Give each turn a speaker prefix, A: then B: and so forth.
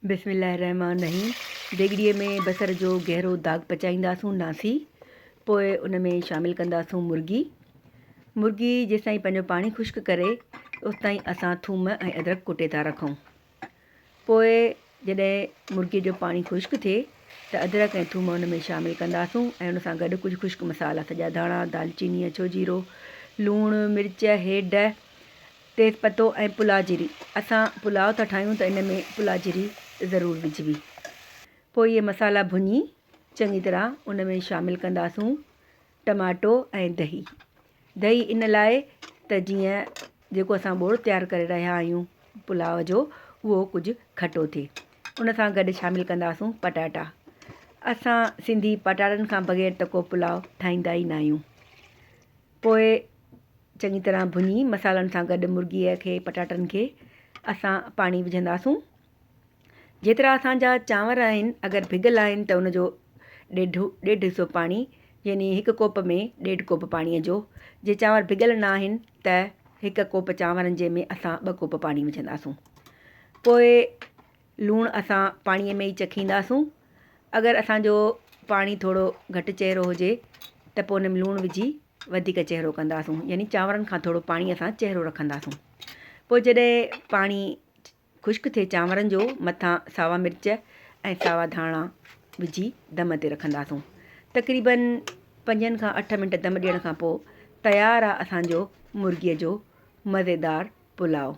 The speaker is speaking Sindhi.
A: بسم الله الرحمٰن الرحيم ديڳڙيء ۾ بصر جو گهرو داغ پچائينداسون ناسي پوء ان ۾ شامل ڪنداسون مرغي مرغي جيستائين پنهنجو پاڻي خشڪ ڪري اوستائين اسان ٿوم ۽ ادرڪ ڪٽي ٿا رکون پوء جڏهن مرغي جو پاڻي خشڪ ٿئي ته ادرڪ ۽ ٿوم ان ۾ شامل ڪنداسون ۽ ان سان گڏ ڪجهه خشڪ مصالحا سڄا ڌاڻا دالچيني اڇو جيرو لوڻ مرچ هيڊ تيز پتو ۽ پلاء جيري، اسان پلاء ٿا ٺاهيون ته ان ۾ پلاء جيري ضرور وجهبي. پوء اهي مصالحا ڀڃي چڱي طرح ان ۾ شامل ڪنداسون ٽماٽو ۽ دهي. دهي ان لاء ته جيئن جيڪو اسان ٻوڙ تيار ڪري رهيا آهيون پلاء جو اهو ڪجهه کٽو ٿئي. ان سان گڏ شامل ڪنداسون پٽاٽا. اسان سنڌي پٽاٽن کان بغير ته ڪو پلاء ٺاهيندا ئي ناهيون. پوء چڱي طرح ڀڃي مصالحن سان گڏ مرغيء کي پٽاٽن کي اسان پاڻي وجهنداسون. جيترا اسان جا چانور آهن اگر ڀڳل آهن ته ان جو ڏيڍ ڏيڍ حصو پاڻي يعني هڪ ڪوپ ۾ ڏيڍ ڪوپ پاڻيء جو جي چانور ڀڳل نه آهن ته هڪ ڪوپ چانورن جي ۾ اسان ٻه ڪوپ پاڻي وجهنداسون. پوء لوڻ اسان پاڻيء ۾ ئي چکينداسون. اگر اسان جو پاڻي ٿورو گهٽ چهرو هجي ته پوء ان ۾ لوڻ وجهي وڌيڪ چهرو ڪنداسون يعني چانورن کان ٿورو پاڻي اسان چهرو رکنداسون. پوء جڏهن پاڻي خشڪ ٿئي چانورن جو مٿان ساوا مرچ ۽ ساوا ڌاڻا وجهي دم تي رکنداسون. تقريبن پنجن کان اٺ منٽ دم ڏيڻ کان پوء تيار آ اسان جو مرغيء جو مزيدار پلاء.